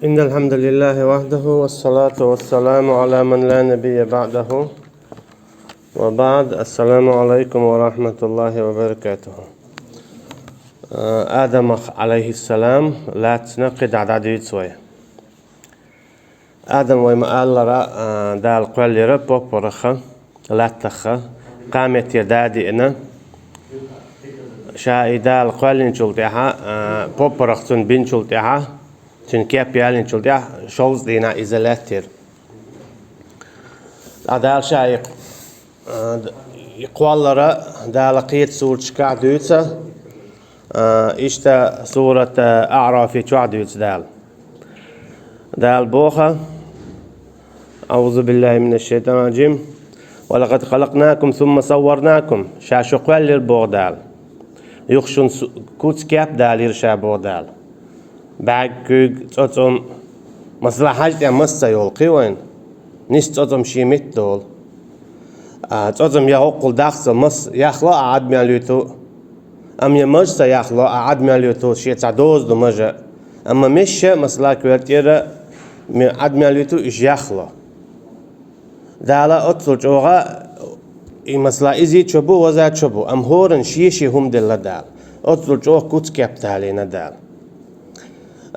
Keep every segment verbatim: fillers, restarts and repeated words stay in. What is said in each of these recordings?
إن الحمد لله وحده والصلاة والسلام على من لا نبي بعده وبعد. السلام عليكم ورحمة الله وبركاته. Э, Адамах, عليه السلام, лаьцна кхидӀа дӀадуьйцу вай. Адам, вай ма-аллара, э, Дала кхоьллира поппарах, латтах, кхаметтера да а деана. Ша и Дала кхоьллинчул тӀаьхьа, э, поппарах цунна бинчул тӀаьхьа, цуьнан кеп яьллинчул тӀаьхьа шовзткъа дийнахь иза лаьттира. Ткъа Дала ша и, э, и кхоллар Дала кхечу сураташкахь дуьйцу, э, иштта сурат, э, АӀрафи чохь дуьйцу Дала. Дала боху: أعوذ بالله من الشيطان الرجيم. ولقد خلقناكم ثم صورناكم. Ша шу кхоьллира, боху Дала. Юха шуна су-, куц-кеп далийра ша, боху Дала. БӀаьрг, куьг, цӀоцӀам. Масала, хьажа тӀе мас ца йолу кхин вайна. Нис цӀоцӀам шен митта долу. А, цӀоцӀам я хӀоккхул дахца мас яхло а Ӏад мел ю ту. Амма я мажа ца яхло а Ӏад мел ю ту, шен цхьа доза ду мажа. Амма мешша, масала, коьртера ме-, Ӏад мел ю ту, уьш яхло. Дала оццул чӀогӀа, и масала, иза чо бу, ваза чо бу, амма хӀоранна шен-шен хӀума делла Дала. Оццул чӀогӀа куц-кеп далийна Дала.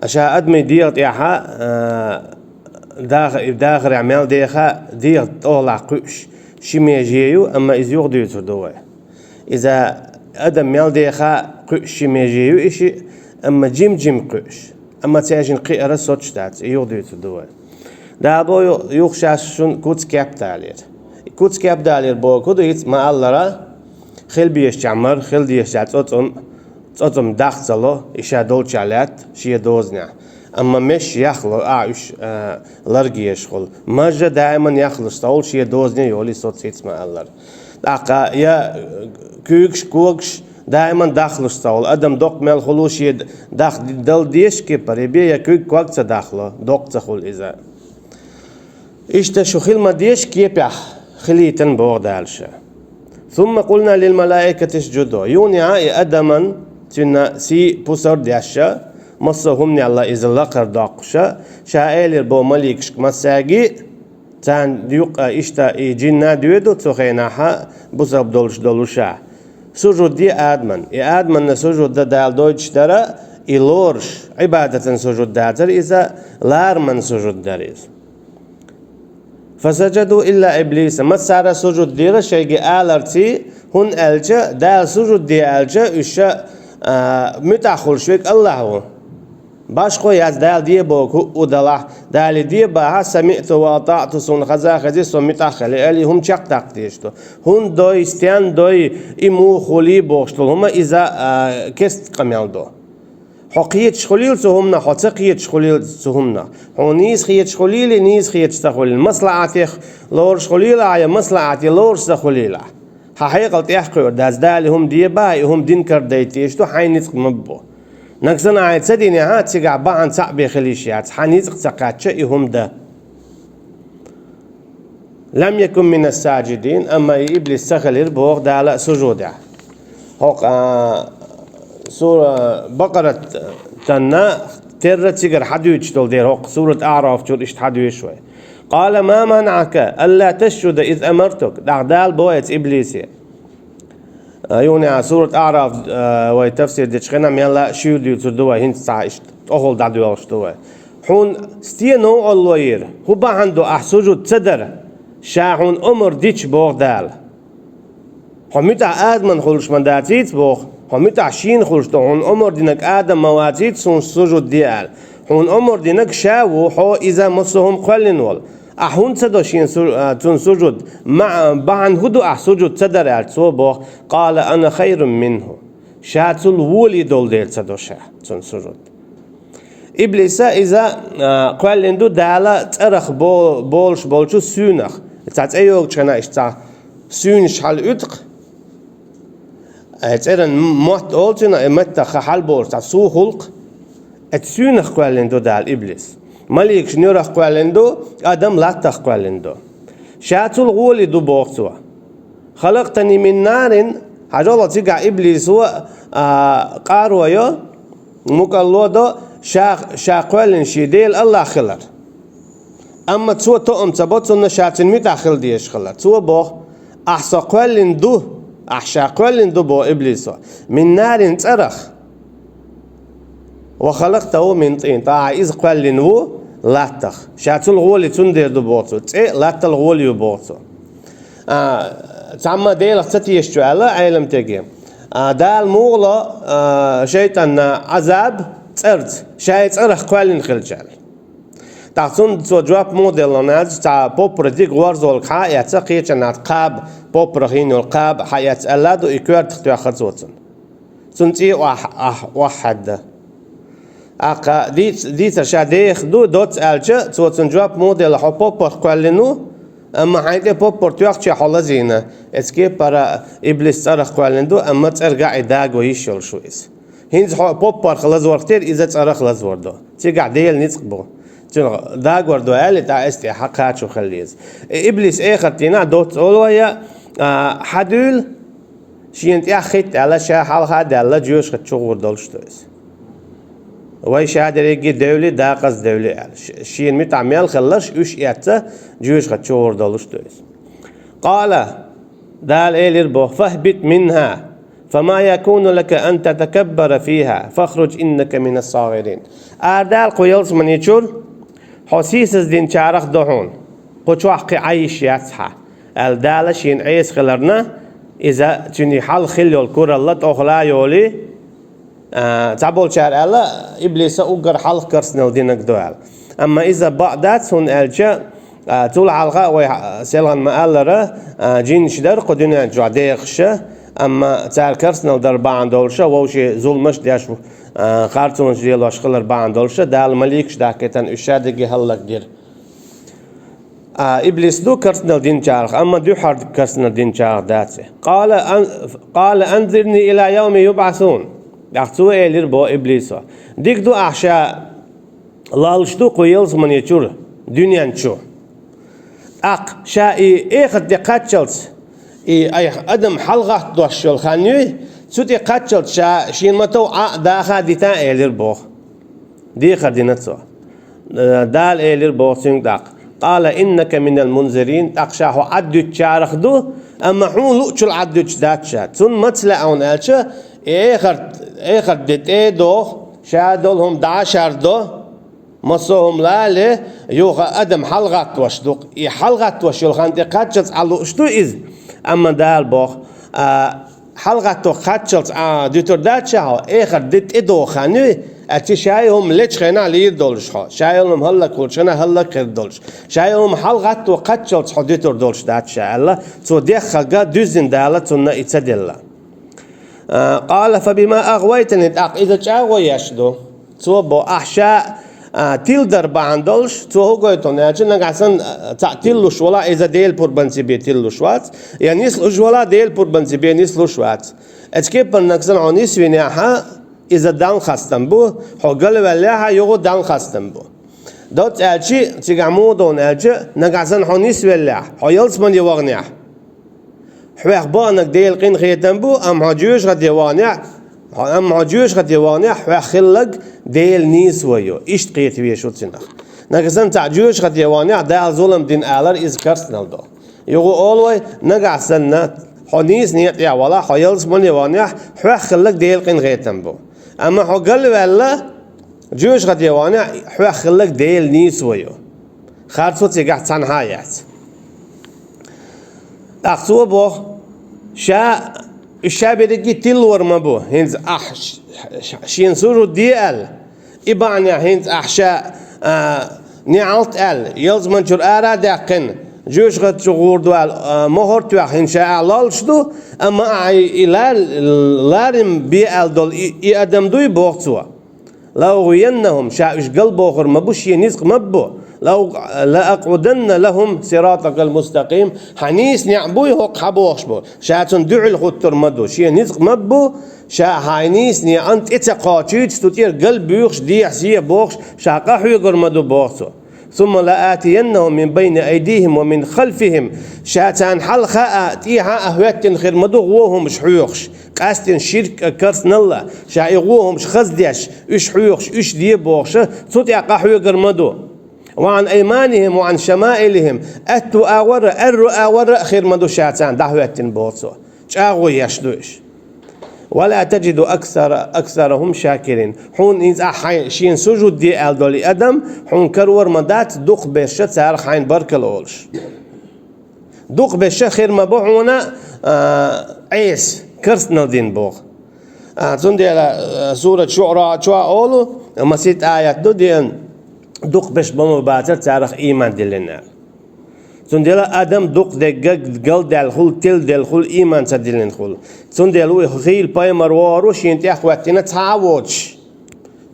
Ша адамийн дегӀа тӀехьа, а, даха-, и дахарехь мел деха дегӀа тӀехула кхуьуш ши меже ю, амма иза юха дуьйцур ду вай. Иза адам мел деха кхуьуш ши меже ю и шиъ, амма жим-жим кхуьуш. Амма цаьршинна кхиара соцуш дац, и юха дуьйцур ду вай. Дала боху ю-, юха ша шуна куц-кеп далийра. Куц-кеп далийра боху хӀун ду иза, ма-аллара, хила безачохь мара, хила дезачохь цӀоцӀам, цӀоцӀам дахца ло, и ша долчохь лаьтта, шен дозанехь. Амма мешша яхло а уьш, а, ларгезаш хуьлу. Мажа даиман яхлуш ца хуьлу, шен дозане йолий соцуьйту, ма-аллара. ТӀаккха я куьйгаш, когаш даиман дахлуш ца хуьлу. Адам доккха мел хуьлу шен дах дала дезачу кепара, я бен, я куьг, ког ца дахло, доккха ца хуьлу иза. Иштта шу хила ма деза кепехь хилийтина, боху Дала ша. ثم قلنا للملائكة اسجدوا. Юха и адаман, цуьнан сий пусар а деш, массо а хӀуманел иза лакхара доккхуш, ша элира боху маликашка массаьрга, царна юкъа иштта и жинна а доьду цу хенахь бусалба долуш долу ша. Сужуд де Адаман. И Адаманна сужуд дан Дала дойтуш дара, и лоруш, Ӏибадатан сужуд дацара иза, лараман сужуд дара иза. فسجدوا إلا إبليس. Массара а сужуд дира шайга аларций, хӀунда аьлча, Дала сужуд де аьлча, уьш, а, муьтӀахь хуьлуш верг АллахӀ ву. Башхо яц Дала де боху хӀуъу далахь, Дала де бахахь, سمعت وأطعت, суна хаза а хезий, со муьтӀахь а хили, аьлла, и хӀума чекхдаккха дезаш ду. ХӀунда дой, стенна дой, и муха хуьлий бохуш долу хӀума иза, а, керста къамел ду. Хьо кхеташ хуьлийла цу хӀуманах, хьо ца кхеташ хуьлийла цу хӀуманах. Хьуна нийса хеташ хуьлийла, нийса хеташ ца хуьлийла. МаслахӀатех лоруш хуьлийла ахь я маслахӀате лоруш ца хуьлийла ахь. Хьан хьекъал тӀехь кхуьур дац, Дала и хӀума де бахахь, и хӀума дина кара дайта дезаш ду, хьайн ницкъ ма бу. Нагахь санна ахь ца динехь, цигахь бахьана цхьаъ бен хила йиш яц, хьан ницкъ ца кхаьчча и хӀума дан. لم يكن من الساجدين, амма и иблис ца хилира, боху Дала, сужудехь. ХӀокху, а, сура Бакъарат танна терра цигара хьадуьйцуш долу дера, хӀокху сурат АӀраф чуьра иштта хьадуьйшу вай. قال ما منعك ألا تسجد إذ أمرتك. ТӀаккха Дала боху эцу иблисе. А, юха а сурат АӀраф, а, вай тафсир дечу хенахь мелла а шуьйра дуьйцур ду вай, хӀинца цхьа иштта тӀехула дӀадоьлхуш ду вай. Хьуна стен новкъарло йира? ХӀун бахьана ду ахь сужуд ца дара? Ша хьуна омар дича, боху Дала. Хьо муьтӀахь Адаман хуьлуш ма дацийца, боху. Хьо муьтӀахь шена хуьлуш ду, хьуна омар динарг Адам ма вацийца, суна сужуд де аьлла. Хьуна омар динарг ша ву, хьо иза массо а хӀума кхоьллина волу. Ахь хӀунда ца до шена су-, а, цунна сужуд, ма-, бахьана хӀун ду ахь сужуд ца дара аьлла, цо боху: قال أنا خير منه. Ша цул волий долу дела ца до ша цунна сужуд. Иблиса иза, а, кхоьллина ду Дала цӀарах бо-, болуш болчу суьйнах. Цхьа цӀе йогучу хенахь иштта цхьа суьйнаш хьалауьйту-кх. Ай, цӀеран мотт олу цуьнан, и маттах хьалаболуш цхьа суьйн хуьлу-кх. Оцу суьйнах кхоьллина ду Дала иблис. Маликаш нуьрах кхоьллина ду, адам латтах кхоьллина ду. Ша цул гӀоле ду, боху цо. خلقتني من نار, хьажал, цигахь иблисо, а, къаро йо, мукӀарло до, Ша, ша кхоьллина шен Дела Аллах хилар. Амма цо тоам ца бо цунна ша цуьнан муьтӀахь хила дезаш хилар. Цо боху: «Ахь со кхоьллина ду, ахь ша кхоьллина ду», — боху иблисо, — «мин нарин» — цӀарах. «Ва халакътаху мин тӀин» — тӀаккха иза кхоьллина ву латтах. Ша цул гӀоле цундела ду боху цо. ЦӀе латтал гӀоле ю боху цо. А, цхьамма Делах ца тешачо аьлла Ӏеламстеге. А, Дала муха ло, а, шайтӀанна Ӏазаб цӀарца, ша и цӀарах кхоьллина хилча аьлла. ТӀаккха цунна цо жоп муха делла аьлча, цхьа поппара дика гӀорзолга хьа а эцна, кхечанхьа кхаба, поппарах йина йолу кхаба хьаэцна аьлла ду, и коьртах тоьхна цо цунна. Цунна цӀе охьа-, охь-, охьахьаьдда. ТӀаккха дийц-, дийцар ша деха ду, доцца аьлча, цо цунна жоп муха делла: «Хьо поппарх кхоьллина ву, амма хьайн тӀе поппар тоьхча хьо лазийна». Эцу кепара иблис цӀарах кхоьллина ду, амма цӀерга а и даго йиш йолуш ву иза. ХӀинца хьо поппарх лазорх тера, иза цӀарах лазор ду. Цигахь Делан ницкъ бу. Цуьнан дагор ду аьлла, тӀаккха эс тӀе хьан кхачо хила еза. Э, иблис эхарт дийнахь доцца олу вай, а, хьан дуьйла, шена тӀехь хӀитта аьлла, ша хьалха а даьлла, жоьжахати чу гӀур долуш ду иза. Вай ша дерриге девли, дакъаза девли аьлла. Ш-, шена муьтӀахь мел хилларш уьш эцна, жоьжахати чу гӀур долуш ду иза. Къала, Дала элира боху: «Фахбит минха, фама якуну лака ан татакаббара фиха, фахруж иннака минас сагӀирин». Арадала кху ялсамани чуьра, хьо сийсаздинчарах до хьуна, кху чохь кхин Ӏан йиш яц хьан, аьлла, Дала шена Ӏеса хиларна, иза цуьнан хьалха хилла йолу куралла тӀехула а йолий, А, цхьаболчара аьлла, иблиса уггар хьалха керстанал динарг ду аьлла. Амма иза бакъ дац, хӀунда аьлча, а, цул хьалха а вай хьа-, селхана ма-аллара, а, джинаш дара кху дуьнен чохь дехаш, амма цара керстанал дар бахьана долуш, вовшийн зуламаш а деш, а, харцонаш лелош хилар бахьана долуш, Дала маликаш дахкийтина уьш шадерриге хӀаллакдира. А, иблис ду керстанал динчарах, амма дуьххьара керстанал динчарах дац и. Къала ан-, къала анзирни ила явми юбӀасун. ТӀаккха цо элира боху иблисо: «Дика ду, ахь ша лаллаш ду кху ялсамани чуьра, дуьнен чу. ТӀаккха ша и эхарт де кхаччалц, и айхьа адам хьалагӀаттош йолу хан юй, цу тӀе кхаччалц ша шена ма-тов Ӏа а даха а дита а», — элира боху. Дехар дина цо. Дала элира боху цуьнга тӀаккха: «Къала иннака минал мунзирин», тӀаккха ша хьо Ӏад дуьтучарах ду, амма хьуна луучул Ӏад дуьтуш дац ша. Цунна маца лаьа хьуна аьлча, и эхарт, эхарт де тӀе а доху, ша долу хӀума дӀа а шардо, массо а хӀума лале, юха адам хьалагӀаттош ду-кх. И хьалагӀаттош йолу хан тӀе кхаччалц Ӏа лууш ду иза, амма Дала боху, а, хьалагӀатто кхаччалц Ӏа дуьтур дац ша хьо, эхарт де тӀедогӀу хан юй, аьлча ша и хӀума лечу хенахь лийр долуш хьо, ша и хӀума хӀаллакьхуьлучу хенахь хӀаллакьхир долуш, ша и хӀума хьалагӀатто кхаччалц хьо дуьтур долуш дац ша, аьлла, цо деххарга дуьззина Дала цунна и ца делла. А, къала фабима агъвайтани, тӀаккха иза чӀагӀо еш ду. Цо бо, ахь ша, а, тиладар бахьана долуш, цо хӀу гойту аьлча, нагахь санна, а, цхьаъ тиллуш вала, иза Делан пурбанца бен тиллуш вац, я нислуш вала, Делан пурбанца бен нислуш вац. Эцу кепара нагахь санна хьо нисвинехь, иза Далла хастам бу, хьо галваьллехь, юха Далла хастам бу. Доцца аьлчи, цигахь муха ду аьлча, нагахь санна хьо нисвеллехь, хьо ялсамане ваханехь, хьоьх баханарг Делан къинхетам бу, амма хьо жоьжахате ваханехь, хьо, амма хьо жоьжахате ваханехь, хьоьх хилларг Делан нийсо ю. Иштта кхета везаш ву цунах. Нагахь санна цхьаъ жоьжахате ваханехь, Дала зулам дина алар иза керстанал до. Юха олу вай, нагахь санна, хьо нийса некъа тӀехь валахь, хьо ялсамане ваханехь, хьоьх хилларг Делан къинхетам бу. Амма хьо галваьлла, жоьжахате ваханехь, хьоьх хилларг Делан нийсо ю. Харцо цигахь цхьанхьа а яц. ТӀаккха цо боху, ша, уьш ша берриге тиллор ма бу, хӀинца ахь ш-, ш-, шена сужуд де аьлла, и бахьанехь хӀинца ахь ша, а, неӀалт аьлла, ялсамани чуьра ара а даьккхина, жоьжахати чу гӀур ду аьлла, а, мохӀар тоьхна хӀинца ша ахь лаллаш ду, амма ахь и, и лар-, ларам бе аьлла долу и, и адам дуй, боху цо. «Лаугъвияннахум», ша уьш галбохур ма бу, шен ницкъ ма бу. «Лау-, лаакъъуданна лахум сиратакал мустакъим», хьан нийса некъ буй хӀокху хьан бохуш бу. Ша цунна дуьхьал хӀуттур ма ду, шен ницкъ ма бу, ша хьайн нийса некъан тӀе ца кхочуьйтуш, цу тӀера галбуьйхуш, дехьа-сехьа бохуш, ша къахьоьгур ма ду, боху цо. ثم لآتينهم من بين أيديهم ومن خلفهم. Ша царна хьалха а, тӀехьа а хӀоьттина хир ма ду гӀо хӀумаш хьоьхуш, къаьстина ширк а, керстанал а, ша и гӀо хӀумаш хаза деш, уьш хьоьхуш, уьш де бохуш, цу тӀехь къахьоьгур ма ду. وعن أيمانهم وعن شمائلهم. Аьтту агӀор а, аьрру агӀор а хир ма ду ша царна дӀахӀоьттина боху цо. ЧӀагӀо еш ду уьш. ولا تجد أكثر، أكثرهم شاكرين. Хьуна иза ахь хьайн, шена сужуд де аьлла долу и адам, хьуна карор ма дац, дукхахберш царах хьайна баркалла олуш. Дукхахберш хир ма бу хьуна, а, Ӏеса, керстанал дина боху. А, цундела, а, сурат ШуӀара чохь олу, масийтта аят ду деана, дукхахберш бан ма бацара царах ийман диллина аьлла. Цундела адам дукха дегга галдаьлла хуьлу, тиладелла хуьлу, ийман ца диллина хуьлу. Цундела ву хийла пайхамар вогӀур ву шена тӀехьахӀоьттина цхьа а воцуш.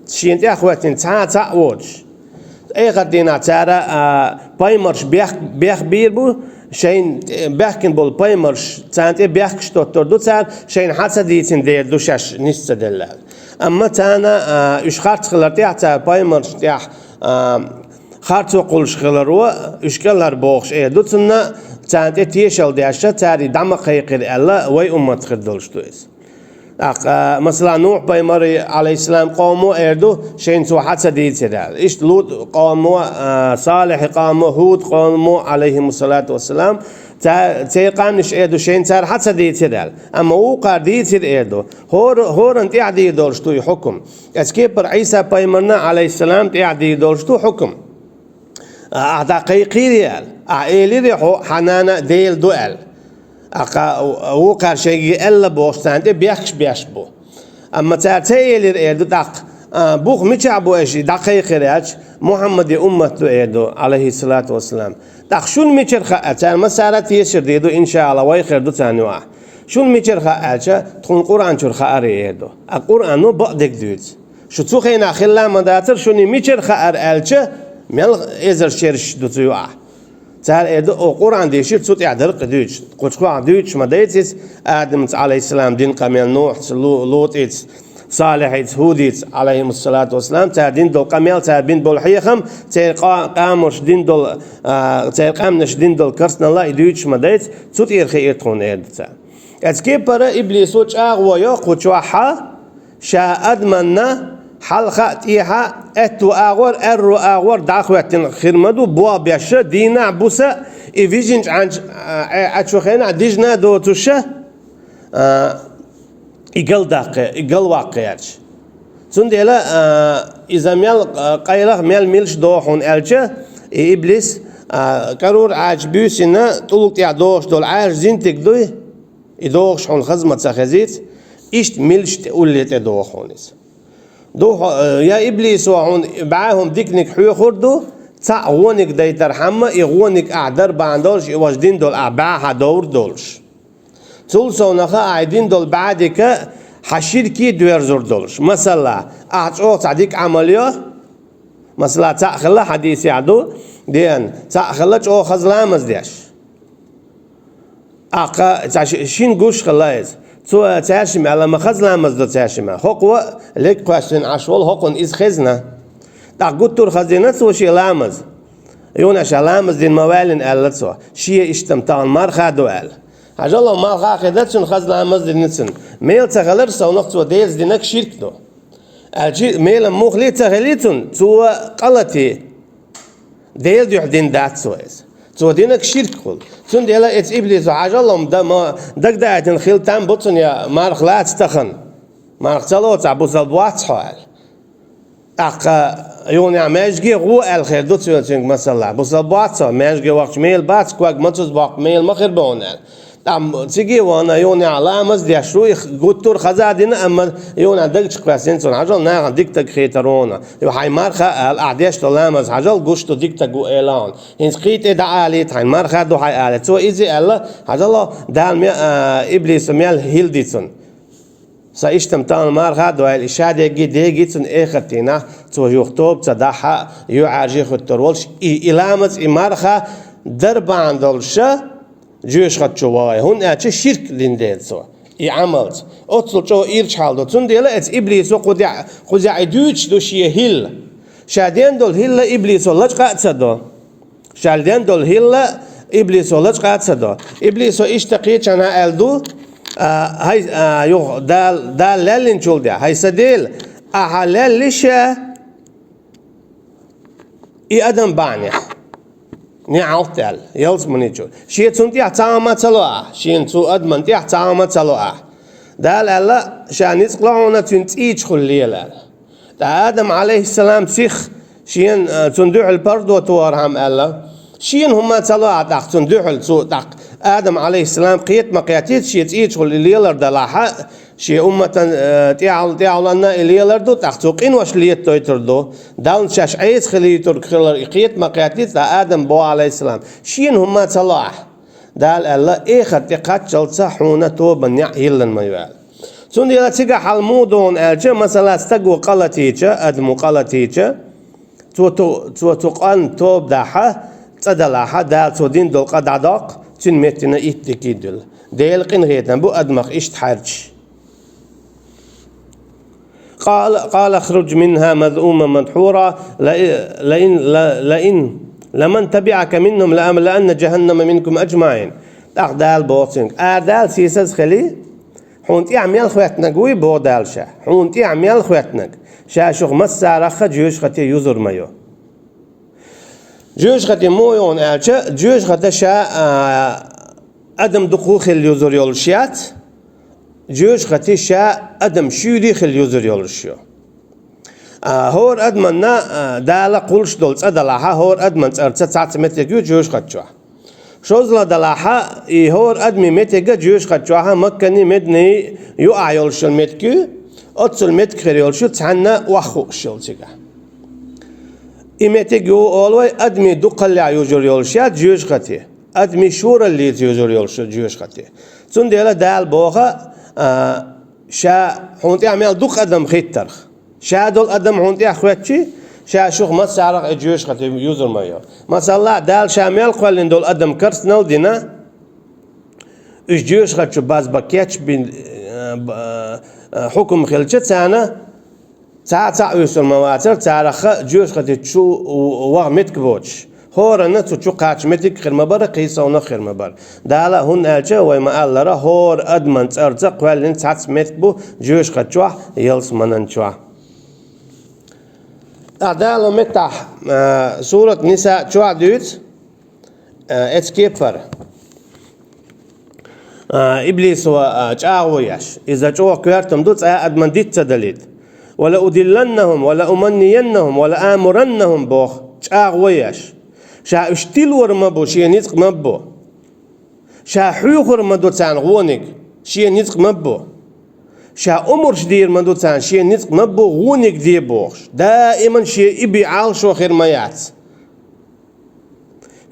Шена тӀехьахӀоьттина цхьа а цхьаъ воцуш. Эхарт дийнахь цара, а, пайхамарш бех-, бехбийр бу, шайна, э, баьхкина болу пайхамарш, царна тӀе бехкаш тоттур ду цара, шайна хьан ца дийцина дер ду шаьш ниса ца делла аьлла. Амма царна, а, уьш харц хилар тӀехь, цара пайхамаршна тӀехь, а, харцо кхуллуш хиларо, уьш кӀелхьарбохуш эр ду цунна, царна тӀе тешалла деш, цара и дӀа ма кхайкхира аьлла, вай уммат хир долуш ду иза. ТӀаккха, масала, Нухь-пайхамар, Ӏалайхиссалам, къомо эр ду, шайна цо хьан ца дийцира аьлла. Иштта Лут къомо, а, Салихь къомо, Худ къомо, Ӏалайхимуссалату вассалам, ца-, церан къаьмнаш эр ду, шайна цара хьан ца дийцира аьлла. Амма вукхара дийцира эр ду. ХӀора-, хӀоранна тӀехь дийр долуш ду и хьукум. Оцу кепара Ӏийса-пайхамарна, Ӏалайхиссалам, тӀехь дийр долуш ду хьукум. Ахьа дӀакхайкхийра аьлла. Ахьа элира хьо, хьан нана Дела ду аьлла. Ахьа вукхара шайга аьлла бохуш, царна тӀе бехкаш беш бу. Амма цара ца элира эр ду тӀаккха, а, бух мичахь бу аша и дӀакхайкхира аьлча, Мухьаммаде уммат ду эр ду, Ӏалайхиссалату вассалам. ТӀаккха шуна мичара хаьа, цара массара а тешар дийр ду, иншаалла, вай хир ду царна юкъахь. Шуна мичара хаьа аьлча, тхуна Къуръан чуьра хаьара эр ду. А Къуръано бакъдерг дуьйцу. Шу цу хенахь хилла ма дацара, шуна и мичара хаьара аьлча, мел эзар шераш ду цу юкъахь. Цара эр ду, о, Къуръан дийшира, цу тӀехь дара кхин дуьйцуш. Кху чохь дуьйцуш ма дайца иза, Адамца, Ӏалайхиссалам, дина къамел, Нухьца, Лу-, Лутица, Салихьица, Худица, Ӏалайхимуссалату вассалам, цара дина долу къамел, цара бина болу хьехам, церан къа-, къамарша дина долу, а, церан къаьмнаш дина долу керстанал а и дуьйцуш ма дайца, цу тӀера хиира тхуна эр ду цара. Оцу кепара иблисо чӀагӀо йо кху чохь, ша адаманна хьалха а, тӀехьа а, аьтту агӀор, аьрру агӀор дӀахӀоьттина хир ма ду, болх беш, дийнахь, буса, и вижинчу Ӏанч-, а, Ӏа-, Ӏачу хенахь дижна а доцуш, а, и галдаккха, и галваккха гӀерташ. Цундела, а, иза мел, а, къайлаха мел милаш доху хьуна аьлча, и иблис, а, кӀарура Ӏаьржа буьйсина, тӀулга тӀехь дохуш долу Ӏаьржа зинтиг дуй, и дохуш хьуна хаза ма ца хезийца, иштта милаш тӀе улле тӀе доху хьуна иза. Ду хьо-, я иблисо хьуна бӀе хӀума диканиг хьоьхур ду, цхьаъ гӀониг дайтархьама, и гӀониг ахь дара бахьана долуш, и важа дина долу ахь бӀе хьан довр долуш. Цул совнаха ахь дина долу бӀе дика хьан ширке доьрзур долуш. Масала, ахь чӀогӀа цхьа дика Ӏамал йо, масала, цхьаъ хилла хьадисехь ду, деана, цхьаъ хилла чӀогӀа хаза ламаз деш. Ахьа цхьа ши-, шин гуш хилла иза. Цо цаьршимма аьлла, ма хаза ламаз до цаьршимма. ХӀокхо лег кхоьссина Ӏаш волу, хӀокхунна иза хезна. ТӀаккха гуттар а хазийна цо шен ламаз. Юна ша ламаз дина ма ваьллина аьлла цо. Шен иштта-м тахана марха а ду аьлла. Хьажал, марха а хезна цуьнан, хаза ламаз а дина цуьнан. Мел ца хилар совнаха цо Делаца динарг ширк ду. Аьлча, мел-м муххале а ца хилий цуьнан, цо къа латий. Делан дуьхьа дина дац цо иза. Цо динарг ширк хуьлу. Цундела эца иблисо хьажал-м дан ма дагадаийтина хила там бу цунна, я марха лаца тахана. Марха ца лоцахь, бусалба вац хьо аьлла. ТӀаккха юханехь маьжге гӀо аьлла хир ду цо цуьнга, масала. Бусалба вац хьо, маьжге вахча мел бац, ког мацаза боккху мел ма хир бу хьуна аьлла. Амма циге а вахана, юханехь ламаз деш ву, и гуттар а хаза а дина, амма юханехь дагчу кхоьссина цунна, хьажал, нахана дика стаг хетар ву хьуна. Ю хьайн марха а ала, ахь деш долу ламаз, хьажал, гуш ду, дика стаг ву эла хьуна. ХӀинца кхин тӀе дӀа алийта хьайн, марха а ду хьайн ала. Цо иза а аьлла, хьажал, Дала ме-, а, иблисо мел хӀилла ди цунна. Сан иштта-м тахана марха а ду аьлла, и ша дегги, дегги цунна эхарт дийнахь, цо юха тоба ца дахь а, юьхьӀаьржа а хӀуьттур волуш, и, и ламаз, и марха дар бахьана долуш, жоьжахати чу вогӀий, хӀунда аьлча ширк дина дела цо, и Ӏамалца. Оццул чӀогӀа ирча хьал ду. Цундела эца иблисо кхузахь, кхузахь и дуьйцуш ду шен хӀилла. Ша ден долу хӀилла иблисо лачкъа а ца до. Ша ден долу хӀилла иблисо лачкъа а ца до. Иблисо иштта кхечанхьа аьлла ду, а, хьай, а, юха Дала, Дала лаьллинчул дехьа, хьай сан Дела, ахьа лаьллиша и адам бахьанехь. НеӀалт аьлла, ялсаманичу. Шен цунна тӀехь цхьа хӀума ца ло ахь, шен цу адаман тӀехь цхьа хӀума ца ло ахь. Дала аьлла, ша ницкъ ло хьуна цуьнан цӀийчухула лела аьлла. Ткъа Адам, алейхиссалам, сих шен, а, цунна дуьхьал пардо тохархьама аьлла. Шена хӀума ца ло ахь тӀаккха цунна дуьхьал цу, тӀаккха Адам, алейхиссалам, кхета ма кхеттица шен цӀийчухула лелар далахьа, шен умматан, а, тӀехьал-, тӀехьаланна и лелар ду, тӀаккха цо къинош летадойтур ду. Далла шаьш Ӏеса хилийтург хилар и кхета ма кхеттица, ткъа Адам боху, алейхиссалам, шена хӀума ца ло ахь. Дала аьлла, эхарт тӀе кхаччалца хьуна тобан неӀ йиллина ма ю аьлла. Цундела цигахь хьал муха ду хьуна аьлча, масала, стаго къа латийча, адамо къа латийча, цо ту-, цо цу къан тоба дахьа, цӀа далахьа, Дала цо дина долу къа дӀадоккху, цуьнан меттина итт дика дуьллу. Делан къинхетам бу адамах иштта хьаьрчаш. قال، قال اخرج منها مذءوما مدحورا، لئن، لئن، لئن، لمن تبعك منهم لأملأن جهنم منكم أجمعين. ТӀаккха Дала боху цуьнга: «Арадала сийсаз хили, хьуна тӀехь мел хӀоьттинарг вуй, боху Дала ша, хьуна тӀехь мел хӀоьттинарг, ша шух массарахха жоьжахате юзур ма ю». Жоьжахате муха ю хьуна аьлча, жоьжахате ша, а, адам дукха хилла юзур йолуш яц, жоьжахате ша адам шуьйра хилла юзур йолуш ю. А, хӀора адаманна, а, Дала кхуллуш долу цӀа далахьа, хӀора адаман цӀарца цхьацца меттиг ю жоьжахати чохь. ШозлагӀа далахьа, и хӀора адаман меттиг а жоьжахати чохь Макканний, Мединанний юкъахь йолуш йолу меттиг ю, оццул меттиг хир йолуш ю цхьаьнна охьахууш йолу цигахь. И меттиг ю олу вай, адамийн дукхаллехь юзур йолуш яц жоьжахати, адамийн шораллица юзур йолуш ю жоьжахати. Цундела Дала боху, а, ша хьуна тӀехь мел дукха адам хӀиттарх. Ша долу адам хьуна тӀехь хӀоьттича, ша шух массарах и жоьжахати юзур ма ю. Масала, Дала ша мел кхоьллина долу адам карснал дина, уьш жоьжахати чу базбан кечбина, а, б-, а, хьукам хилча царна, цхьа а цхьаъ уьйсур ма вацара, царах а жоьжахати чу ваха меттиг боцуш. ХӀоранна цу чу кхача меттиг хир ма бара, кхин совнах хир ма бара. Дала, хӀунда аьлча вай ма-аллара, хӀора адаман цӀарца кхоьллина цхьацца меттиг бу жоьжахати чохь, ялсаманан чохь. ТӀаккха Дала меттахь, а, сурат Ниса чохь дуьйцу, а, эцу кепара. А, иблисо, а, чӀагӀо еш. Иза чӀогӀа коьртам ду, цкъа а адаман диц ца далийта. «ولأضلنهم ولأمنينهم ولآمرنهم», боху, чӀагӀо еш. Ша уьш тилор ма бу, шен ницкъ ма бу. Ша хьоьхур ма ду царна вониг, шен ницкъ ма бу. Ша омраш дийр ма ду царна, шен ницкъ ма бу, вониг де бохуш. Даиман шен и би Ӏалашо хир ма яц.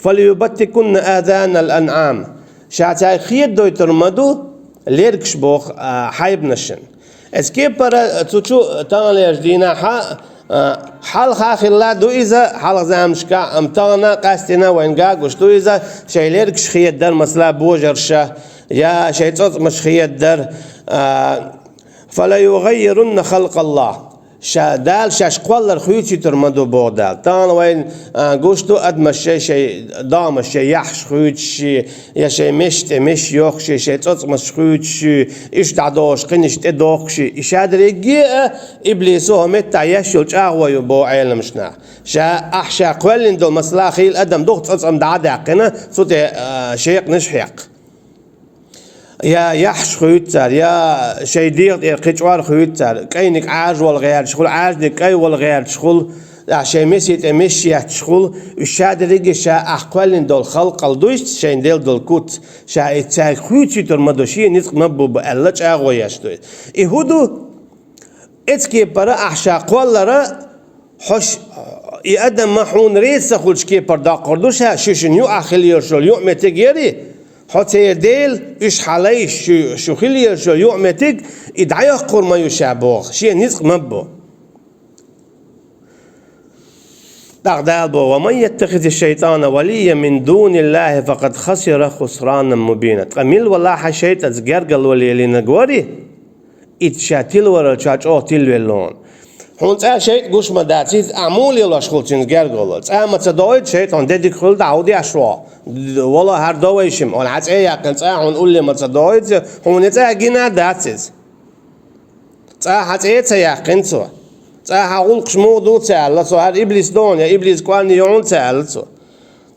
«فليبتكن آذان الأنعام». Ша цаьрга хедадойтур ма ду лергаш боху, а, хьайбанашна. Эцу кепара цу чу таханлерчу дийнахьа, а, хьалха хилла ду иза, хьалха заманашкахь, амма тахана къаьстина вайна гуш ду иза, шайн лергаш хедадар, масала, божарша, я шайн цӀоцкъамаш хедадар, а, «فليغيرن خلق الله». Ша, Дала шаьш кхоллар хуьйцуьйтур ма ду, боху Дала. Тахана вайна, а, гуш ду адамаш шай-шай догӀмаш, шай яххьаш хуьйцуш, я шай мешан тӀе меш йохкуш, шай цӀоцкъамаш хуьйцуш, уьш дӀадохуш, кхинаш тӀедохкуш. И шадерриге а иблисо хӀокху меттехь еш йолу чӀагӀо ю, боху Ӏеламнаха. Ша, ахь ша кхоьллина долу, масала, хийла адам духу цӀоцкъам дӀа а даьккхина, цу тӀе, а, шекъанаш хьекха. Я яххьаш хуьйцу цара, я шайн дегӀа тӀера кхин чкъор хуьйцу цара, кӀайниг Ӏажа вала гӀерташ хуьлу, Ӏажаниг кӀай вала гӀерташ хуьлу, а, шайн месий тӀе меш етташ хуьлу, уьш шадерриге а ша ахь кхоьллина долу халкъал дуьйцу, шайн делла долу куц, ша и цаьрга хуьйцуьйтур ма ду, шен ницкъ ма бу аьлла чӀагӀо еш ду. И хӀун ду? Эцу кепара ахь ша кхоллара, хьош, и адам хьуна реза ца хуьлучу кепара доккхур ду ша, шу шуна юкъахь хила йолуш йолу юкъаметтиг яри, хьо церан дела, уьш хьан лайш, шу, шу хила йолуш йолу юкъаметтиг, и дӀайоккхур ма ю ша, боху, шен ницкъ ма бу. ТӀаккха Дала боху: «ومن يتخذ الشيطان وليا من دون الله فقد خسر خسرانا مبينا». Ткъа мила валахь а шайтӀанца гергарло лелийнарг вари, и ша тилаваралла чохь чӀогӀа тилавелла хьуна. Хьуна цӀа шайтӀа гуш ма дац, иза ахь муха лелош хуьлу цуьнца гергарло? ЦӀа ма ца доуьйту шайтӀа, де дика хуьлда, хьан деш ву? Вала хӀара довайшима, вала хьан цӀе яьккхина, цӀа хьуна улле ма ца доуьйту, хьуна и цӀа гина а дац иза. ЦӀа хьан цӀе а ца яьккхина цо. ЦӀа хьан гӀуллакхаш муха ду ца аьлла цо, хӀара иблис ду хьуна, я иблис кӀорни ю хьуна ца аьлла цо.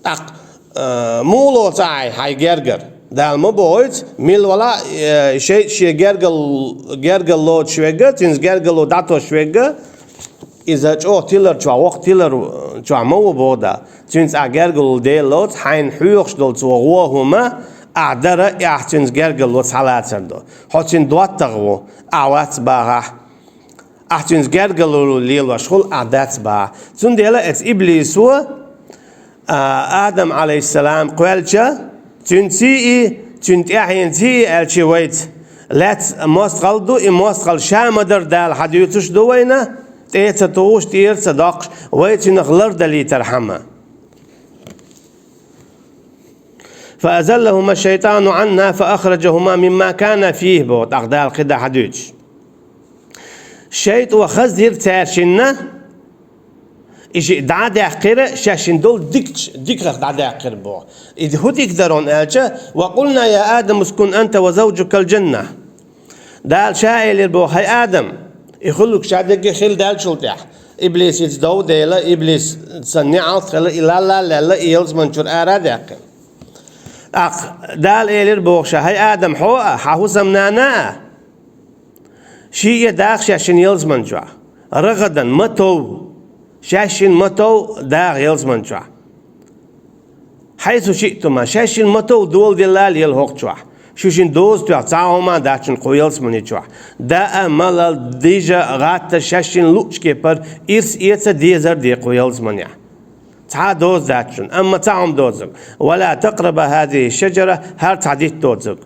ТӀаккха, а, муха ло цӀа хьайн, хьайн гергара? Дала ма бохуьйту, мила вала, э, шайтӀа шен гергал-, гергарло лоцуш верг, цуьнца гергарло дӀатосуш верг, иза чӀогӀа тилар чохь, воккха тилар чохь ма ву боху Дала. Цуьнца ахь гергарло Дела лоцу, хьайна хьоьхуш долу цо гӀо хӀума, ахь дара, и ахь цуьнца гергарло схьалацар ду. Хьо цуьнан доттагӀа ву, ахь вац бахахь. Ахь цуьнца гергарло лелош хуьлу, ахь дац бахахь. Цундела эцу иблисо, а, Адам, Ӏалайхиссалам, кхоьллича, цуьнций и, цуьнан тӀаьхьенций и аьлча вайца, лаьцна мостагӀалла ду, и мостагӀалла ша ма-дарра Дала хьан дуьйцуш ду вайна, тӀе а ца тухуш, тӀера а ца доккхуш, вай цуьнах лардалийтархьама. فأزلهما الشيطان عنها فأخرجهما مما كانا فيه, боху тӀаккха Дала кхидӀа хьан дуьйцуш. ШайтӀа хаза дира цаьршинна, и шиъ дӀа а даьккхира, шаьшшинна долу дикачу-, диках дӀа а даьккхира боху. И хӀун дика дара аьлча, وقلنا يا آدم اسكن أنت وزوجك الجنة. Дала ша элира боху: «ХӀай Адам, и хуьлург ша дерриге хилла даьллачул тӀаьхьа». Иблис иза дов дела, иблис сан неӀалт хила, и лалла а лаьлла, и ялсаман чуьра ара а даьккхина. ТӀаккха Дала элира боху ша: «ХӀай Адам, хьо а, хьан хӀусамнана а, шиъ а даха шаьшшинна ялсаман чохь. رغدا, ма тов, шаьшшинна ма тов даха ялсаман чохь. حيث شئتما, шаьшшинна ма тов доладелла а лела хӀокху чохь. Шу шина доза тоьхна цхьа а хӀума а дац шуна кху ялсамани чохь. Даа, мала, дижа, гӀатта шаьшшинна луъучу кепара ирс эца, дезар де кху ялсаманехь. Цхьа а доза дац шуна, амма цхьа хӀума доцург. ولا تقربا هذه الشجرة, хӀара цхьа дитт доцург.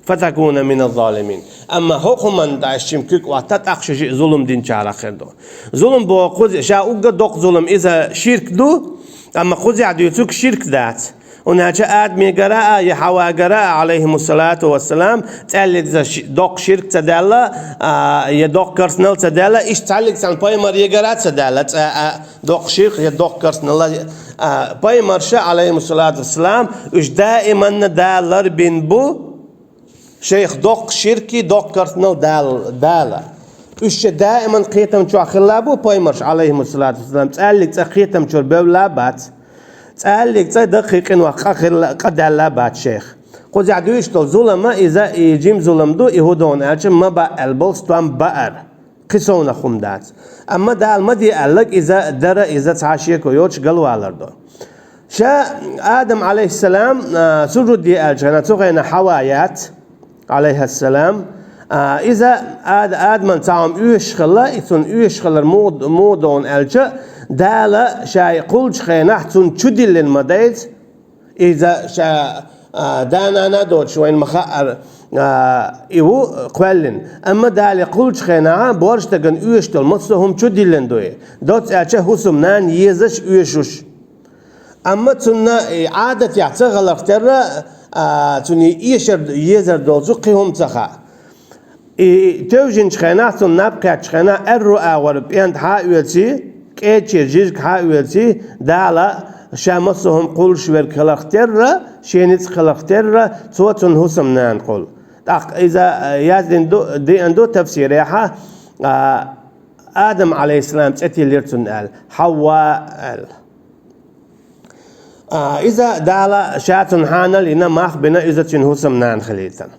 فتكونا من الظالمين. Амма хӀокху хӀуманна тӀе аша шимма куьг Ӏотта, тӀаккха шу шиъ зулам динчарах хир ду». Зулам боху кхуза, ша уггар доккха зулам иза ширк ду, амма кхузахь дуьйцург ширк дац. ХӀунда аьлча Адамегара а, я Хьавагара а, Ӏалайхимуссалату вассалам, цӀаьллица ши-, доккха ширк ца даьлла, а, я доккха керстанал ца даьлла, иштта цхьаьллиг цхьана пайхамарегара а ца даьлла, цкъа а доккха ширк я доккха керстанал, а, пайхамарша, Ӏалайхимуссалату вассалам, уьш даиманна Дала ларбина бу, шайх доккха ширки, доккха керстанал Дала, Дала. Уьш ша даиман кхетам чохь хилла бу пайхамарш, Ӏалайхимуссалату вассалам, цкъа а цӀа кхетам чуьра бевлла бац. ЦӀа а цӀа даккхий къинойх къа хилла, къа даьлла бац шайх. Кхузахь дуьйцуш долу зулама иза, и жима зулам ду, и хӀун ду аьлча, ма баа аьлла болу стом баар. Кхин совнах хӀума дац. Амма Дала ма де аьлларг иза дара, иза цхьа шеко йоцуш галвалар ду. Ша Адам, Ӏалайхиссалам, а, сужуд де аьллачу хенахь, цу хенахь Хьава яц, Ӏалайхиссалам. А, иза Ад-, Адаман цхьа хӀума оьшуш хилла, и цунна оьшуш хилар муха, муха ду аьлча, Дала ша кхуллучу хенахь цунна чу диллина ма дайца, иза ша, а, да-нана доцуш вайна ма хаъара, а, и ву кхоьллина. Амма Дала кхуллучу хенахь борша дагана оьшуш долу массо а хӀума чу диллина ду и. Доцца аьлча, хӀусамнана езаш, оьшуш. Амма цунна и Ӏадатехь ца хиларх терра, а, цунна и эшар, езар долчу кхин хӀума ца хаьа. И тевжинчу хенахь, цунна наб кхеттачу хенахь, аьрру агӀор пӀенда хьа а оьций, кӀедачера жижиг хьа а оьций, Дала ша массо а хӀума кхуллуш верг хиларх терра, шен ницкъ хиларх терра, цо цунна хӀусамнана кхуллу. ТӀаккха иза, а, яздина ду, деана ду тафсирехь, а, Адам, Ӏалайхиссалам, цӀе тиллира цунна аьлла, Хьавва аьлла. А, иза Дала ша цунна хьанал йина, мах бина, иза цуьнан хӀусамнана хилийтина.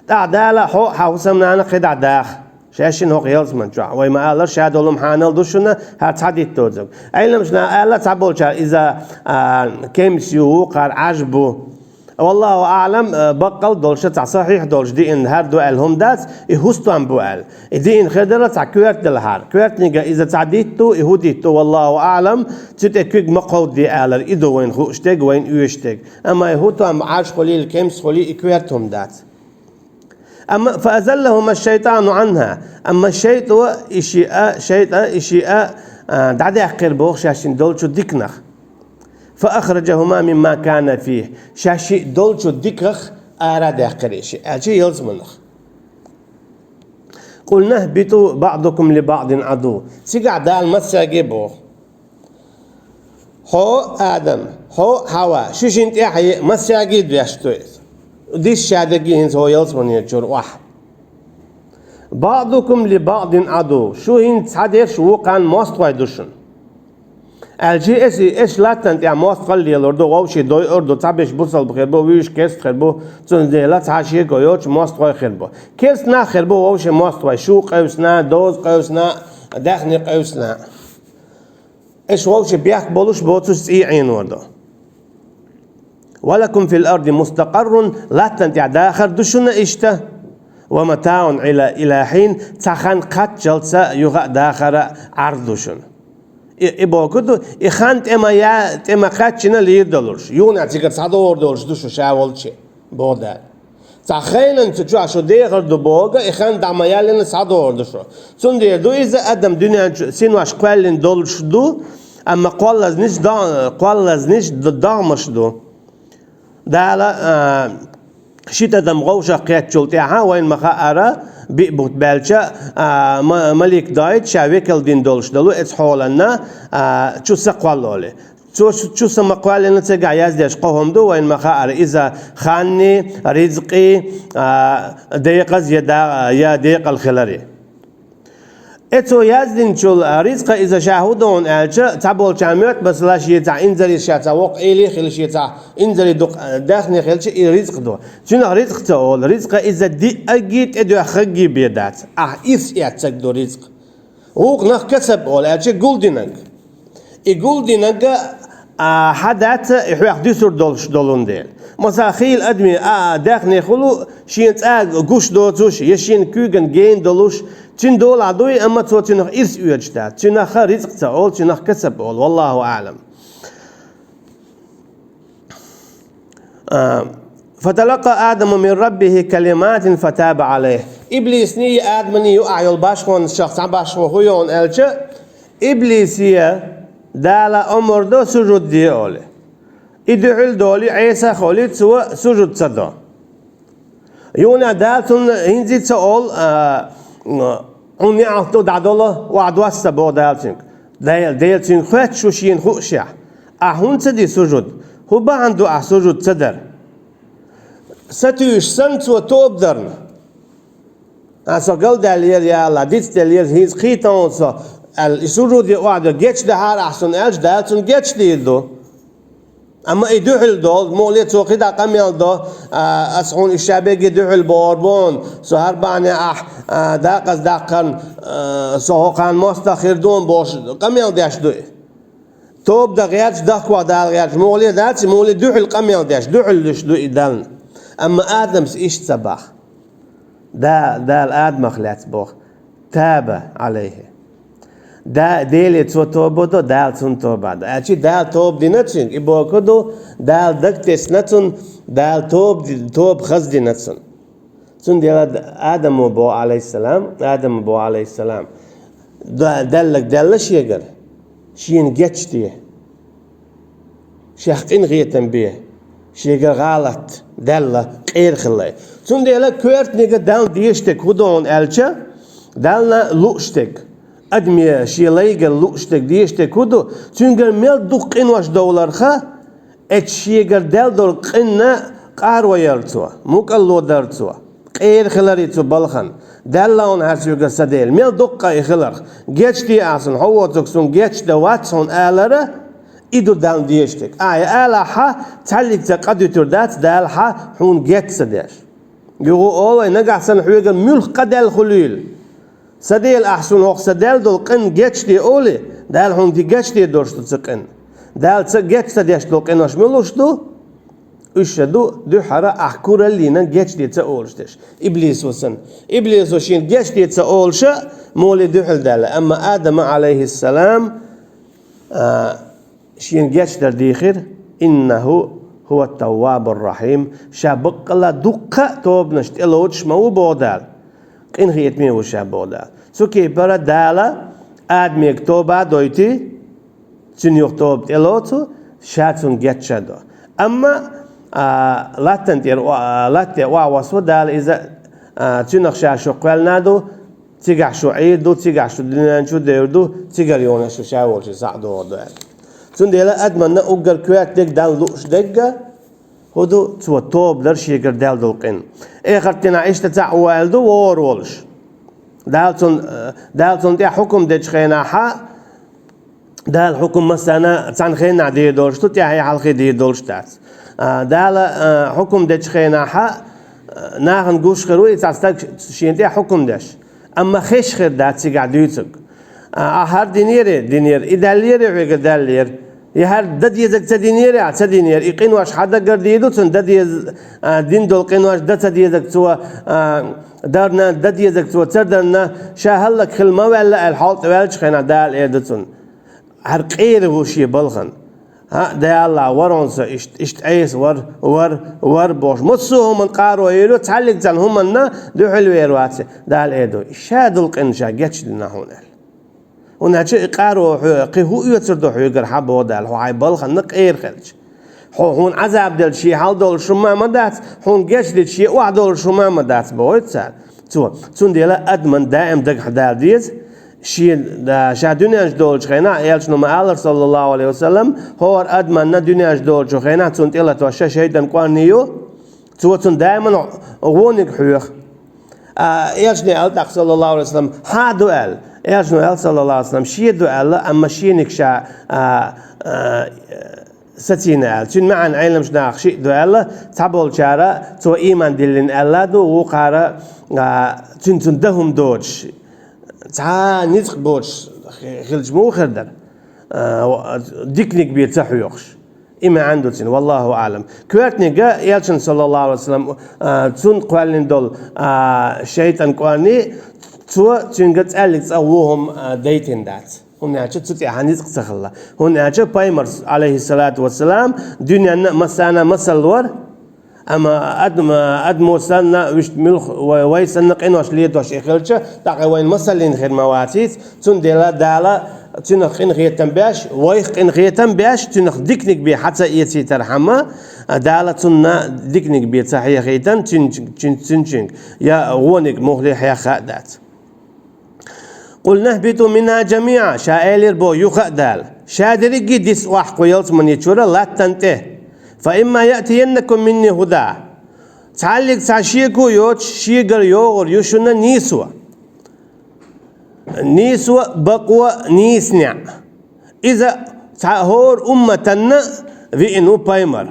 ТӀаккха Дала: «Хьо а, хьан хӀусамнана а кхидӀа даха шаьшшинна хӀокху ялсаман чохь». Вай ма-аллара, ша долу хьанал ду шуна, хӀара цхьа дитт доцург. Ӏеламнаха аьлла, цхьаболчара иза, а, кемс ю, вукхара Ӏаж бу. Валлаху аӀлам, а, баккъал долуш, цхьа сахьихь долуш диъна хӀара ду аьлла хӀума дац, и хӀусам бу аьлла. И диъна хир дара цхьа коьрта делахьара. Коьртаниг иза цхьа дитт ду, и хӀун дитт ду, валлаху аӀлам, цу тӀе куьг ма кховдаде алар, и ду вайна хууш дерг, вайна оьшуш дерг. Амма и хӀусам, Ӏаж хуьлийла, кемс хуьлий, и коьрта хӀума дац. Амма فأزلهما الشيطان عنها. Амма шайтӀа и шиъ а, шайтӀа и шиъ а, а, дӀадаьккхира боху шаьшшинна долчу диканах. فأخرجهما مما كانا فيه. Шаьшшиъ долчу диках ара даьккхира и шиъ, аьлча ялсаманах. قلنا اهبطوا بعضكم لبعض عدو. Цигахь Дала массаьрга а боху: хьо, Адам, хьо, Хьава, шу шина тӀаьхье массаьрга а доьшуш ду иза. Дисса ша дерг а хӀинца хьо ялсаманечуьра охьа. بعضكم لبعض عدو. Шу хӀинца цхьадерш вукхарна мостагӀий ду шуна. Аьлча, эш, эш латтана тӀехь мостагӀалла лелор ду, вовшийн дойур ду, цхьаберш бусалба хир бу, вуьйш керста хир бу, цундела цхьа шеко йоцуш мостагӀий хир бу. Керста нах хир бу вовшийн мостагӀий, шу къевсина, доза къевсина, даьхни къевсина. Эш вовшийн бехк болуш боцуш цӀий Ӏенор ду. ولكم في الأرض مستقر, латтана тӀехь дахар ду шуна иштта, ومتاع إلى, إلى حين, цхьа хан кхаччалца юха а дахар Ӏарз ду шуна. И, и бохург ду, и хан тӀе ма я-, тӀе ма кхаьччина лийр долуш, юха а цигара схьадогӀур долуш ду шу ша волчу, боху Дала. Цхьа хенан цу чохь шу дехар ду боху, и хан дӀа ма яьллина схьадогӀур ду шу. Цундела ду иза, адам дуьнен чу синош кхоьллина долуш ду, амма кхоллазниш до-, кхоллазниш д-, догӀмаш ду. Дала, а, ши тӀадам вовшах кхеттачул тӀаьхьа, вайна ма-хаъара, биъ бутт баьлча, а, ма-, малик дойту ша векал дина долуш долу эцу хьоланна, а, чу са кхоллале. Цо чу са ма кхоьллина, цигахь яздеш кхо хӀума ду, вайна ма-хаъара, иза ханни, ризкъи, а, декъаза я да-, я декъал хилари. Эцо яздинчул, а, ризкъа иза ша хӀун доху аьлча, цхьаболчарна моьтту, масала, шен цхьа инзаре, ша цхьа воккха эли хилла, шен цхьа инзаре дукха, а, даьхни хилча, и ризкъ ду. Цуьнах ризкъ ца олу, ризкъа иза диъагги, тӀедоьххагги бен дац. Ахь ирс эцнарг ду ризкъ. Вукхунах касаб олу, аьлча гулдинарг. И гулдинарг, а, хьан дац, и хьоьх дуьсур долуш долун дела. Масала, хийла адаме, а, а, даьхни хуьлу, шена цӀа гуш доцуш, я шена куьйгана гена долуш, цуьнан долахь дуй, амма цо цуьнах ирс оьцуш дац. Цуьнах ризкъ ца олу, цуьнах касаб олу. والله أعلم. А, فتلقى آدم من ربه كلمات فتاب عليه. Иблисний, Адамний юкъахь йолу башхонашах цхьа башхо хӀун йолу аьлча, Иблисе Дала омра до сужуд де олий. И дуьхьал долий, Ӏеса а холий, цо сужуд ца до. Юха а Дала цунна хӀинца а ца олу, а, хьуна неӀалт ду, дӀадала, охьадосса, боху Дала цуьнга. Дела, Дела цуьнга хоьттуш ву шена хуушехь. Ахь хӀунда ца ди сужуд? ХӀун бахьана ду ахь сужуд ца дар? Сатуьйсуш санна цо тоба дарна. А, со галдаьллера, я АллахӀ, дицделлера, хӀинца кхийтта хьуна со, аьлла, и сужуде охьадо, гечдахьара ахь суна аьлча, Дала цунна гечдийр ду. Амма и дуьхьал долу, муха ле цо кхидӀа къамел до, а, ас хьуна иштта бегге дуьхьал бохур бу хьуна, со хӀара бахьане ахь, а, дакъаза даккхарна, а, со хӀокхарна мостагӀа хир ду хьуна бохуш, къамел деш ду и. Тоба дан гӀерташ, дахкох дала гӀерташ, муха ле дац, муха ле дуьхьал къамел деш, дуьхьал луьш ду и Далла. Амма Адамс иштта ца боху. Да, Дала Адамах лаьцна боху: «Таба Ӏалайхи». Да, Деле цо тоба до, Дала цунна тоба до. Аьлча Дала тоба дина цуьнга, и бохург ду, Дала дагтесна цунна, Дала тоба ди-, тоба хаза дина цунна. Цундела Адамо боху, Ӏалайхиссалам, Адамо боху, Ӏалайхиссалам, да-, Даллаг даьлла шегара, шена гечде. Шех къинхетам бе, шегара гӀалат даьлла къера хилла. Цундела коьртаниг Далла дезаш дерг хӀун ду хьуна аьлча, Далла лууш дерг, адаме шен лайгара лууш дерг, дезаш дерг хӀун ду, цуьнгара мел дукха къинош довларха, эцу шегара даьлла долу къинна къаро яр цо, мукӀарло дар цо. Къера хиларе цу балхана. Далла хьуна хьан соьгара са Дела. Мел дуккха и хиларх. Гечде ахь суна, хьо воцург суна гечдан вац хьуна алара, и ду Далла дезаш дерг. Ахь и алахь, цхьаллигца къа дуьтур дац Дала хьуна геч ца деш. Юха олу вай, нагахь санна хьоьгара муьлхха къа даьлла хуьлийла. Са Дела, ахь суна хӀокху сан даьлла долу къинна гечде олий, Дала хьуна гечде долуш ду цу къинна. Дала ца геч ца деш долу къинош муьлш ду? Уьш ша ду, дуьххьара ахь кураллина гечде ца олуш дерш. Иблисо санна. Иблисо шена гечде ца олуша, муха ле дуьхьал даьлла. Амма Адама, Ӏалайхиссалам, а, шена гечдар дийхира: «Иннаху хӀува ат-таввабур рахьим». Ша баккъалла дуккха а тобанаш тӀелоцуш ма ву, боху Дала. Къинхетаме ву ша, боху Дала. Цу кепара Дала Адамега тоба а дойтий, цуьнан юха тоба тӀелоцу, ша цунна гечдар до. Амма, а, латтана тӀера, а, латта тӀе охьавоссо Дала иза, а, цуьнах ша шу кхоьллина ду, Цигахь шу Ӏийр ду, цигахь шу дуьнен чу девр ду, цигара йогӀуш шу ша волчу схьа а догӀур ду аьлла. Цундела адамна уггар коьртаниг Далла лууш дерг хӀун ду, цо тоба дар шегара даьлла долу къин. Эхарт дийнахь иштта цхьаъ ву аьлла ду вогӀур волуш. Дала цунна, Дала цунна тӀехь хьукум дечу хенахь, Дала хьукум массарна цхьана хенахь дийр долуш ду, тӀаьхье хьалхе дийр долуш дац. А, Дала, а, хьукум дечу хенахь, а, нахана гуш хир ву и цхьа стаг шена тӀехь хьукум деш. Амма хезаш хир дац цигахь дуьйцург. А, ахь хӀара динера, динера, и даьллера, хьоьгара даьллера. И хӀара дан дезарг ца динера, ца динера. И къинош хьан дагара дийр ду, цунна дан деза, а, дина долу къинош дан ца дезарг цо, а, дарна, дан дезарг цо ца дарна, ша хӀаллакьхила ма ваьлла аьлла, хьалта ваьллачу хенахь Дала эр ду цунна. ХӀара къера ву шен балхана. ХӀаъ, Дала, вара хьуна со иштта, иштта Ӏеса вара, вара, вара бохуш. Массо а хӀуманна къаро йийр ю, цхьаьллиг цхьана хӀуманна дуьхьал вер вац. Дала эр ду, ша долу къин ша гечдина хьуна аьлла. ХӀунда аьлча и къаро хьоьга кхин хӀун оьцур ду хьоьгара хьан боху Дала, хьо хьайн балхана къера хилча. Хьо хьуна Ӏазаб делча шен хьал долуш хӀума а ма дац, хьуна гечдича шен охьа долуш хӀума а ма дац, бохуьйту цара. Цо, цундела адаман даим дагахь дала деза, шен, да, ша дуьнен чу долучу хенахь, элчано ма-аллара, саллаллаху алейхи ва саллам, хӀора адаманна дуьнен чу долучу хенахь, цунна тӀелатош ша шайтан кӀорни ю, цо цунна даиман гӀониг хьоьху. А, элчане аьлла тӀаккха, саллаллаху алейхи ва саллам, хьан ду аьлла? Элчано аьлла, саллаллаху алейхи ва саллам, шен ду аьлла, амма шениг ша, а, а, сацийна аьлла. Цуьнан маьӀна Ӏеламчу наха шиъ ду аьлла, цхьаболчара цо ийман диллина аьлла ду, вукхара, а, цуьнан цунна дан хӀума доцуш, цхьа ницкъ боцуш хи-, хилча муха хир дара? А, диканиг бен ца хьоьхуш. И маьӀна ду цуьнан, валлаху аълам. Коьртаниг а, элчана, саллаллаху алейхи ва саллам, а, цунна кхоьллина долу, а, шайтан кӀорни, цо цуьнга цӀаьллиг цӀа вон хӀума, а, дайтина дац. ХӀунда аьлча цу тӀехь ницкъ ца хилла. ХӀунда аьлча пайхамар, алейхиссалату вассалам, дуьненна а массарна а масал вара, амма адам, адамо санна, вуьшта муьлхха вай, вай санна къинош летош и хилча, тӀаккха вайна масаллина хир ма вацийца, цундела Дала цуьнах къинхетам беш, вайх къинхетам беш, цуьнах диканиг бен хьа ца эцийтархьама, Дала цунна диканиг бен ца хьехийтан, цуьн-, цуьн-, цуьнчуьнга, я вониг мухли хьеха а дац. «Къулна хӀбиту минхӀа жамиӀа», ша элира боху юха а Дала, ша дерриге диса охьа кху ялсамани чуьра латтана тӀе. «Фа имма яътияннакум минни хӀуда». Цхьаьллиг цхьа шеко йоцуш, шегара йогӀур ю шуна нийсо. Нийсо, бакъо, нийса неӀ. Иза цхьа хӀора умматанна виъна ву пайхамар,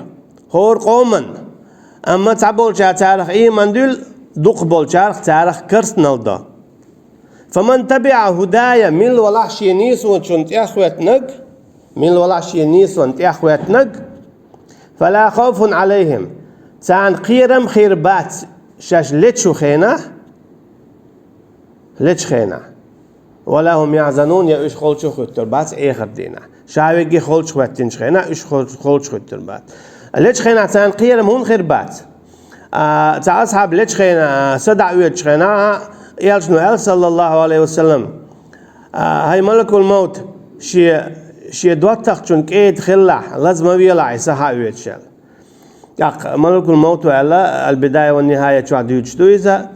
хӀора къоманна. Амма цхьаболчара царах ийман дуьллу, дукхахболчарах царах карстнал до. «Фаман табиӀа хӀудая», милла валахь шен нийсончун тӀеххоьттинарг, милла валахь шен нийсон тӀеххоьттинарг, «фала хавфун Ӏалайхим», царна кхерам хир бац шаьш лечу хенахь, лечу хенахь. «Вала хӀум яхьзанун», я уьш холчу хӀуьттур бац эхарт дийнахь. Ша вегги холчу хӀоьттинчу хенахь, уьш холчу, холчу хӀуьттур бац. Лечу хенахь царна кхерам хӀунда хир бац? А, цхьа асхьаб лечу хенахь, а, са дӀаоьцучу хенахь, а, элчано аьлла, саллаллаху алейхи ва саллам, а, хӀай малакул маут, шен, шен доттагӀчун кӀеда хилалахь, лаза ма велахь и са хьаоьцуш аьлла. ТӀаккха малакул маут аьлла, Аль-Бидая ва Нихая чохь дуьйцуш ду иза,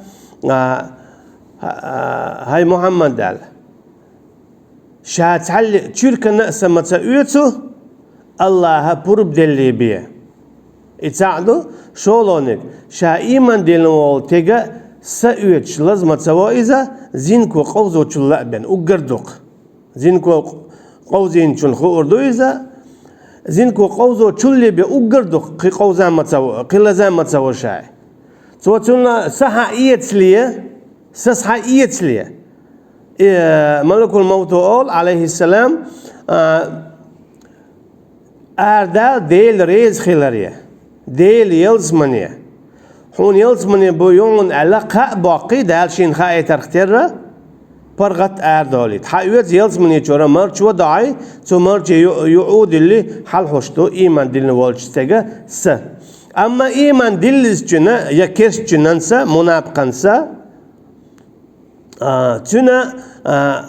а, а, хӀай Мухьаммад аьлла. Ша цхьаьлли чуьркана а са ма ца оьцу, Аллаха пурба делли бен. И цхьаъ ду, шолгӀаниг, ша ийман диллина волу тега са оьцуш лаза ма ца во иза, зинко къовзочул а бен, уггар дукха. Зинко къовзийначун хуур ду иза, зинко къовзочулли бен уггар дукха, кхин къовза ма ца во, кхин лаза ма ца во шай. Цо цунна са хьаэцале, са схьаэцале. И, э, малакул мавто олу, алейхиссалам, а, арадала Дела реза хиларе, Дела ялсамане. Хьуна ялсамане бу юхуна аьлла, кхаъ боккхий, Дала шена хаийтарх терра, паргӀат арадолийта. Хьаоьцу ялсамане чуьра марчо дохьий, цу марче ю-, юьхь а дилли, хьалхьуш ду, ийман диллина волчу стеган са. Амма ийман диллинчуьнан я керстачуьнан са, мунапкъан са, а, цуьнан, а,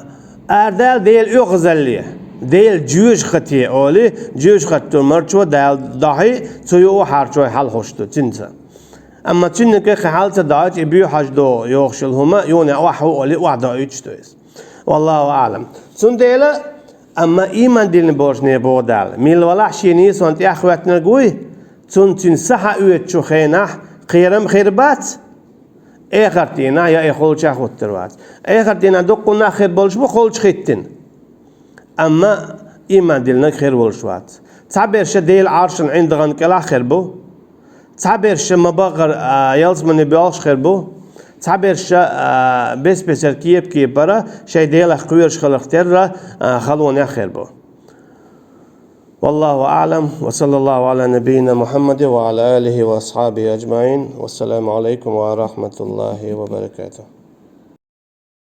арадала Дела оьгӀазалле, Дела жоьжахате олий, жоьжахатин марчо Дала дохьий, цу юкъа хьарчой хьалхьуш ду цуьнца. Амма цуьнан кхин хьал ца доагӀача, и боьхьаш догӀу йохуш йолу хӀума, юха охьа ву олий, охьадоуьйтуш ду иза. Валлаху аӀлам. Цундела, амма ийман диллина болчу нехан боху Дала, милла валахь шен нийсонна тӀехь хӀоьттинарг вуй, цунна цуьнан са хьаоьцучу хенахь кхерам хир бац, эхарт дийнахь я и холчахь хӀуттур вац. Эхарт дийнахь дуккха нах хир болуш бу холчахӀиттина. Амма ийман диллинарг хир волуш вац. Цхьаберш Делан Ӏаршан ӀиндагӀан кӀелахь хир бу. Цхьаберш ма бахара, а, ялсамане боьлхуш хир бу. Цхьаберш, а, бес-бесара кепа-кепара шайн Делах кхоьруш хиларх терра, а, халонехь хир бу. Валлаху аӀлам, ва саллаллаху Ӏала набийина Мухьаммадин ва Ӏала алихи ва асхьабихи аджмаӀин. Вассаламу Ӏалайкум ва рахьматуллахи ва баракатух.